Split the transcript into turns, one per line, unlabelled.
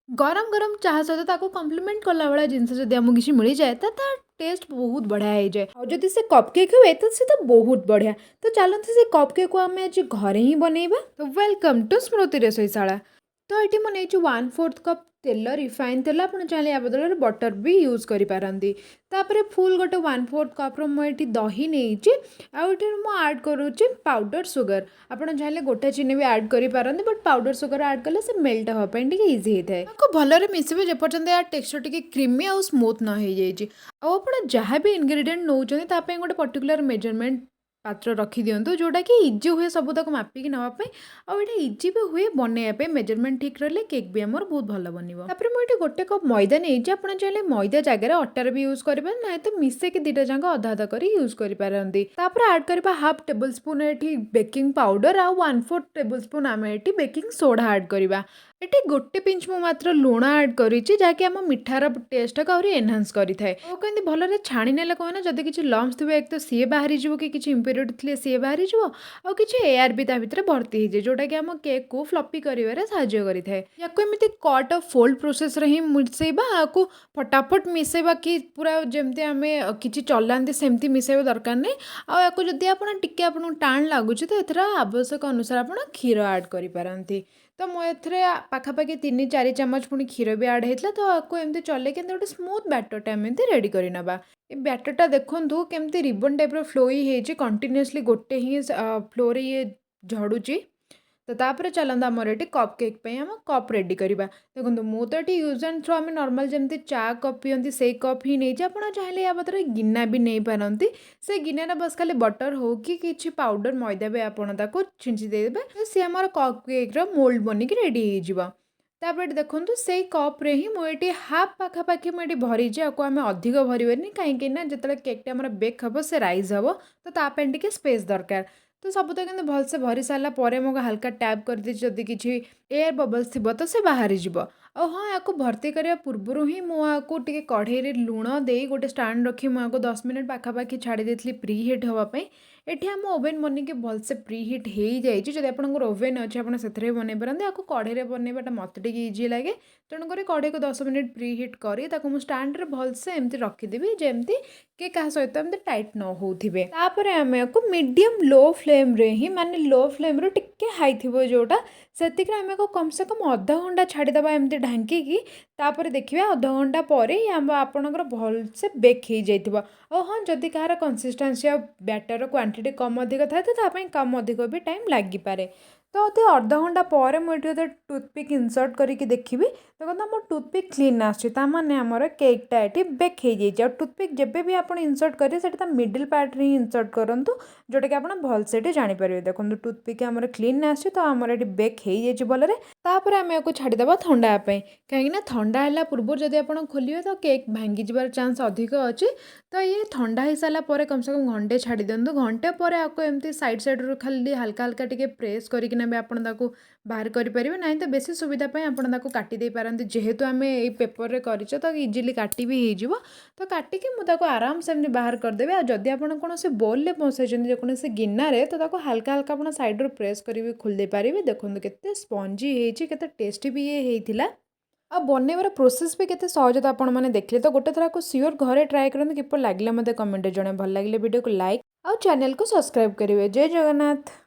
ଗରମ ଗରମ ଚାହା ସହିତ ତାକୁ କମ୍ପ୍ଲିମେଣ୍ଟ କଲା ଭଳିଆ ଜିନିଷ ଯଦି ଆମକୁ କିଛି ମିଳିଯାଏ, ତ ତା ଟେଷ୍ଟ ବହୁତ ବଢ଼ିଆ ହେଇଯାଏ। ଆଉ ଯଦି ସେ କପ୍ କେକ୍ ହୁଏ, ତ ସେ ତ ବହୁତ ବଢ଼ିଆ। ତ ଚାଲନ୍ତୁ, ସେ କପ୍ କେକ୍କୁ ଆମେ ଆଜି ଘରେ ହିଁ ବନେଇବା। ତ welcome to ସ୍ମୃତି ରୋଷେଇଶାଳା। ତ ଏଠି ମୁଁ ନେଇଛି 1/4 କପ୍ ତେଲ, ରିଫାଇନ୍ ତେଲ। ଆପଣ ଚାହିଁଲେ ୟା ବଦଳରେ ବଟର୍ ବି ୟୁଜ୍ କରିପାରନ୍ତି। ତାପରେ ଫୁଲ୍ ଗୋଟେ 1/4 କପ୍ର ମୁଁ ଏଠି ଦହି ନେଇଛି। ଆଉ ଏଠି ମୁଁ ଆଡ଼୍ କରୁଛି ପାଉଡ଼ର ସୁଗର। ଆପଣ ଚାହିଁଲେ ଗୋଟା ଚିନି ବି ଆଡ଼୍ କରିପାରନ୍ତି, ବଟ୍ ପାଉଡ଼ର ସୁଗର ଆଡ଼୍ କଲେ ସେ ମେଲ୍ଟ ହେବା ପାଇଁ ଟିକେ ଇଜି ହେଇଥାଏ। ତାକୁ ଭଲରେ ମିଶିବେ, ଯେପର୍ଯ୍ୟନ୍ତ ୟା ଟେକ୍ସଚର୍ ଟିକେ କ୍ରିମି ଆଉ ସ୍ମୁଥ୍ ନ ହେଇଯାଇଛି। ଆଉ ଆପଣ ଯାହା ବି ଇନଗ୍ରିଡ଼ିଏଣ୍ଟ ନେଉଛନ୍ତି, ତା ପାଇଁ ଗୋଟେ ପର୍ଟିକୁଲାର ମେଜରମେଣ୍ଟ ପାତ୍ର ରଖିଦିଅନ୍ତୁ, ଯେଉଁଟାକି ଇଜି ହୁଏ ସବୁ ତାକୁ ମାପିକି ନେବା ପାଇଁ। ଆଉ ଏଇଟା ଇଜି ବି ହୁଏ ବନେଇବା ପାଇଁ। ମେଜରମେଣ୍ଟ ଠିକ୍ ରହିଲେ କେକ୍ ବି ଆମର ବହୁତ ଭଲ ବନିବ। ତାପରେ ମୁଁ ଏଠି ଗୋଟେ କପ୍ ମଇଦା ନେଇଛି। ଆପଣ ଚାହିଁଲେ ମଇଦା ଜାଗାରେ ଅଟାରେ ବି ୟୁଜ୍ କରିପାରିବେ, ନାହିଁ ତ ମିଶେଇକି ଦୁଇଟା ଯାକ ଅଧା ଅଧା କରି ୟୁଜ୍ କରିପାରନ୍ତି। ତାପରେ ଆଡ଼୍ କରିବା ହାଫ୍ ଟେବୁଲ୍ ସ୍ପୁନ୍ ଏଠି ବେକିଂ ପାଉଡ଼ର ଆଉ 1/4 ଟେବୁଲ୍ ସ୍ପୁନ୍ ଆମେ ଏଠି ବେକିଂ ସୋଢ଼ା ଆଡ଼୍ କରିବା। ଏଠି ଗୋଟେ ପିଞ୍ଚ ମୁଁ ମାତ୍ର ଲୁଣ ଆଡ଼୍ କରିଛି, ଯାହାକି ଆମ ମିଠାର ଟେଷ୍ଟଟାକୁ ଆହୁରି ଏନହାନ୍ସ କରିଥାଏ। ଆଉ କେମିତି ଭଲରେ ଛାଣି ନେଲେ କ'ଣ ନା ଯଦି କିଛି ଲମ୍ପସ୍ ଥିବ, ଏକ ତ ସିଏ ବାହାରିଯିବ କି କିଛି ଇମ୍ପ୍ୟୁରିଟି ଥିଲେ ସିଏ ବାହାରିଯିବ, ଆଉ କିଛି ଏୟାର ବି ତା ଭିତରେ ଭର୍ତ୍ତି ହେଇଯିବ, ଯେଉଁଟାକି ଆମ କେକ୍କୁ ଫ୍ଲପି କରିବାରେ ସାହାଯ୍ୟ କରିଥାଏ। ୟାକୁ ଏମିତି କଟ୍ ଆଉ ଫୋଲ୍ଡ ପ୍ରୋସେସ୍ରେ ହିଁ ମିଶାଇବା। ଆକୁ ଫଟାଫଟ ମିଶାଇବା କି ପୁରା ଯେମିତି ଆମେ କିଛି ଚଲାନ୍ତି, ସେମିତି ମିଶାଇବା ଦରକାର ନାହିଁ। ଆଉ ୟାକୁ ଯଦି ଆପଣ ଟିକେ ଆପଣଙ୍କୁ ଟାଣ ଲାଗୁଛି, ତ ଏଥିରେ ଆବଶ୍ୟକ ଅନୁସାରେ ଆପଣ କ୍ଷୀର ଆଡ଼୍ କରିପାରନ୍ତି। ତ ମୁଁ ଏଥିରେ ପାଖାପାଖି 3-4 ଚାମଚ ପୁଣି କ୍ଷୀର ବି ଆଡ଼୍ ହେଇଥିଲା। ତ ଆକୁ ଏମିତି ଚଲେଇକି ଏମିତି ଗୋଟେ ସ୍ମୁଥ୍ ବ୍ୟାଟରଟା ଏମିତି ରେଡ଼ି କରିନେବା। ଏ ବ୍ୟାଟରଟା ଦେଖନ୍ତୁ କେମିତି ରିବନ୍ ଟାଇପ୍ର ଫ୍ଲୋଇ ହେଇଛି, କଣ୍ଟିନ୍ୟୁଅସଲି ଗୋଟେ ହିଁ ଫ୍ଲୋରେ ଇଏ ଝଡ଼ୁଛି। ତ ତାପରେ ଚାଲନ୍ତୁ, ଆମର ଏଠି କପ୍ କେକ୍ ପାଇଁ ଆମ କପ୍ ରେଡ଼ି କରିବା। ଦେଖନ୍ତୁ, ମୁଁ ତ ଏଠି ୟୁଜ୍ ଆଣ୍ଡ ଥ୍ରୋ, ଆମେ ନର୍ମାଲ୍ ଯେମିତି ଚା କପ୍ ପିଅନ୍ତି, ସେଇ କପ୍ ହିଁ ନେଇଛି। ଆପଣ ଚାହିଁଲେ ୟା ବଦଳରେ ଗିନା ବି ନେଇପାରନ୍ତି। ସେ ଗିନାରେ ବସ୍ ଖାଲି ବଟର୍ ହଉ କି କିଛି ପାଉଡ଼ର ମଇଦା ବି ଆପଣ ତାକୁ ଛିଞ୍ଚି ଦେଇଦେବେ, ତ ସିଏ ଆମର କପ୍ କେକ୍ର ମୋଲ୍ଡ ବନିକି ରେଡ଼ି ହେଇଯିବ। ତାପରେ ଏଠି ଦେଖନ୍ତୁ, ସେଇ କପ୍ରେ ହିଁ ମୁଁ ଏଠି ହାଫ୍ ପାଖାପାଖି ମୁଁ ଏଠି ଭରିଛି। ଆକୁ ଆମେ ଅଧିକ ଭରିବାନି, କାହିଁକି ନା ଯେତେବେଳେ କେକ୍ଟା ଆମର ବେକ୍ ହେବ, ସେ ରାଇଜ୍ ହେବ, ତ ତା ପାଇଁ ଟିକେ ସ୍ପେସ୍ ଦରକାର। ତ ସବୁ ତ କିନ୍ତୁ ଭଲସେ ଭରି ସାରିଲା ପରେ ମୁଁ ହାଲକା ଟ୍ୟାପ୍ କରିଦେଇଛି। ଯଦି କିଛି ଏୟାର ବବଲ୍ସ ଥିବ, ତ ସେ ବାହାରିଯିବ। ଆଉ ହଁ, ୟାକୁ ଭର୍ତ୍ତି କରିବା ପୂର୍ବରୁ ହିଁ ମୁଁ ଆକୁ ଟିକେ କଢ଼େଇରେ ଲୁଣ ଦେଇ ଗୋଟେ ଷ୍ଟାଣ୍ଡ ରଖି ମୁଁ ଆକୁ 10 ମିନିଟ୍ ପାଖାପାଖି ଛାଡ଼ି ଦେଇଥିଲି ପ୍ରି ହିଟ୍ ହେବା ପାଇଁ। ଏଠି ଆମ ଓଭେନ୍ ବନିକି ଭଲସେ ପ୍ରି ହିଟ୍ ହେଇଯାଇଛି। ଯଦି ଆପଣଙ୍କର ଓଭେନ୍ ଅଛି, ଆପଣ ସେଥିରେ ବି ବନେଇ ପାରନ୍ତି। ଆକୁ କଢ଼େଇରେ ବନେଇବାଟା ମୋତେ ଟିକେ ଇଜି ଲାଗେ। ତେଣୁକରି କଢ଼େଇକୁ 10 ମିନିଟ୍ ପ୍ରି ହିଟ୍ କରି ତାକୁ ମୁଁ ଷ୍ଟାଣ୍ଡରେ ଭଲସେ ଏମିତି ରଖିଦେବି, ଯେମିତି କି କାହା ସହିତ ଏମିତି ଟାଇଟ୍ ନ ହେଉଥିବେ। ତାପରେ ଆମେ ଆକୁ ମିଡ଼ିୟମ୍ ଲୋ ଫ୍ଲେମ୍ରେ ହିଁ, ମାନେ ଲୋ ଫ୍ଲେମ୍ରୁ ଟିକେ ହାଇ ଥିବ ଯେଉଁଟା, ସେତିକିରେ ଆମେ ଆକୁ କମ୍ ସେ କମ୍ ଅଧଘଣ୍ଟା ଛାଡ଼ିଦେବା ଏମିତି ଢାଙ୍କିକି। ତାପରେ ଦେଖିବା, ଅଧଘଣ୍ଟା ପରେ ଆମ ଆପଣଙ୍କର ଭଲସେ ବେକ୍ ହେଇଯାଇଥିବ। ଆଉ ହଁ, ଯଦି କାହାର କନସିଷ୍ଟାନ୍ସି ଆଉ ବ୍ୟାଟରର କ୍ୱାଣ୍ଟିଟି କମ୍ ଅଧିକ ଥାଏ, ତ ତା ପାଇଁ କମ୍ ଅଧିକ ବି ଟାଇମ୍ ଲାଗିପାରେ। ତ ଅଧେ ଅଧଘଣ୍ଟା ପରେ ମୁଁ ଏଠି ଗୋଟେ ଟୁଥପିକ୍ ଇନସର୍ଟ କରିକି ଦେଖିବି। ଦେଖନ୍ତୁ, ଆମ ଟୁଥପିକ୍ କ୍ଲିନ୍ ଆସୁଛି, ତା ମାନେ ଆମର କେକ୍ଟା ଏଠି ବେକ୍ ହେଇଯାଇଛି। ଆଉ ଟୁଥପିକ୍ ଯେବେ ବି ଆପଣ ଇନସର୍ଟ କରିବେ, ସେଠି ତା ମିଡ଼ିଲ୍ ପାର୍ଟରେ ହିଁ ଇନସର୍ଟ କରନ୍ତୁ, ଯେଉଁଟାକି ଆପଣ ଭଲସେ ଏଠି ଜାଣିପାରିବେ। ଦେଖନ୍ତୁ, ଟୁଥପିକ୍ ଆମର କ୍ଲିନ୍ ଆସୁଛି, ତ ଆମର ଏଠି ବେକ୍ ହେଇଯାଇଛି ଭଲରେ। ତାପରେ ଆମେ ୟାକୁ ଛାଡ଼ିଦେବା ଥଣ୍ଡା ହେବା ପାଇଁ, କାହିଁକିନା ଥଣ୍ଡା ହେଲା ପୂର୍ବରୁ ଯଦି ଆପଣ ଖୋଲିବେ, ତ କେକ୍ ଭାଙ୍ଗିଯିବାର ଚାନ୍ସ ଅଧିକ ଅଛି। ତ ଇଏ ଥଣ୍ଡା ହେଇସାରିଲା ପରେ କମ୍ ସେ କମ୍ ଘଣ୍ଟେ ଛାଡ଼ି ଦିଅନ୍ତୁ। ଘଣ୍ଟେ ପରେ ଆକୁ ଏମିତି ସାଇଡ଼୍ ସାଇଡ଼୍ରୁ ଖାଲି ହାଲକା ହାଲକା ଟିକେ ପ୍ରେସ୍ କରିକିନା ବି ଆପଣ ତାକୁ ବାହାର କରିପାରିବେ। ନାହିଁ ତ ବେଶୀ ସୁବିଧା ପାଇଁ ଆପଣ ତାକୁ କାଟି ଦେଇପାରନ୍ତି। ଯେହେତୁ ଆମେ ଏଇ ପେପରରେ କରିଛେ, ତ ଇଜିଲି କାଟି ବି ହେଇଯିବ। ତ କାଟିକି ମୁଁ ତାକୁ ଆରାମସେ ଏମିତି ବାହାର କରିଦେବି। ଆଉ ଯଦି ଆପଣ କୌଣସି ବୋଲ୍ରେ ବସାଇଛନ୍ତି, ଯେକୌଣସି ଗିନାରେ, ତ ତାକୁ ହାଲକା ହାଲକା ଆପଣ ସାଇଡ଼୍ରୁ ପ୍ରେସ୍ କରି ବି ଖୋଲି ଦେଇପାରିବେ। ଦେଖନ୍ତୁ, କେତେ ସ୍ପଞ୍ଜି ହେଇଛି, କେତେ ଟେଷ୍ଟି ବି ଇଏ ହେଇଥିଲା। ଆଉ ବନେଇବାର ପ୍ରୋସେସ୍ ବି କେତେ ସହଜ, ତ ଆପଣମାନେ ଦେଖିଲେ। ତ ଗୋଟେ ଥର ଆକୁ ସିଓର ଘରେ ଟ୍ରାଏ କରନ୍ତୁ। କିପରି ଲାଗିଲା, ମୋତେ କମେଣ୍ଟରେ ଜଣାଇବେ। ଭଲ ଲାଗିଲେ ଭିଡ଼ିଓକୁ ଲାଇକ୍ ଆଉ ଚ୍ୟାନେଲକୁ ସବସ୍କ୍ରାଇବ୍ କରିବେ। ଜୟ ଜଗନ୍ନାଥ।